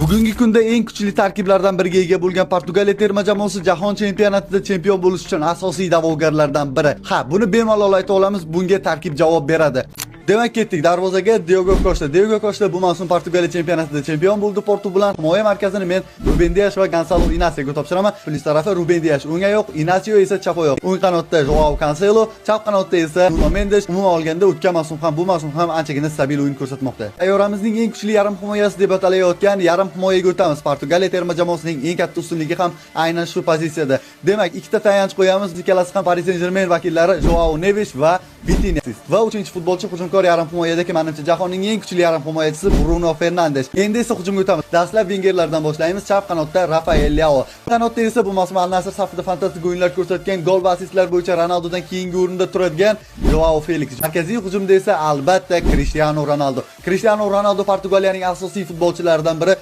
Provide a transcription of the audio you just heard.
Bugungi kunda eng kuchli tarkiblardan biriga ega bo'lgan Portugaliya terma jamoasi jahon chempionatida chempion bo'lish uchun asosiy da'vogarlardan biri. Ha, buni bemalol ayta olamiz, bunga tarkib javob beradi. Demak, ketdik darvozaga. Diogo Costa. Diogo Costa bu mavsum Portugaliya chempionatida chempion bo'ldi Portu bilan. Himoya markazini men Ruben Dias va Gonzalo Inasioga topshiraman. Plyus tarafi: Ruben Dias o'ng oyoq, Inasio esa chap oyoq. O'ng qanotda Joao Cancelo, chap qanotda esa Nuno Mendes. Umuman olganda, o'tgan mavsum ham, bu mavsum ham anchagina stabil o'yin ko'rsatmoqda. Sayyoramizning eng kuchli yarim himoyasi deb atalayotgan yarim himoyaga o'tamiz. Portugaliya terma jamoasining eng katta ustunligi ham aynan shu pozitsiyada. Demak, ikkita tayanch qo'yamiz. Ikkalasi ham Paris Saint-Germain vakillari: Joao Neves va Vitinha. Va uchinchi futbolchi hujumkor yarim himoyadagi, manimcha, jahonning eng kuchli yarim himoyachisi Bruno Fernandes. Endi esa hujumga o'tamiz. Dastlab vengerlardan boshlaymiz. Chap qanotda Rafael Leao. Qanotda esa bu mavsum Al Nassr safida fantastik o'yinlar ko'rsatgan, gol va asistlar bo'yicha Ronaldodan keyingi o'rinda turadigan Joao Felix. Markaziy hujumda esa albatta Cristiano Ronaldo. Cristiano Ronaldo Portugaliyaning asosiy futbolchilaridan biri.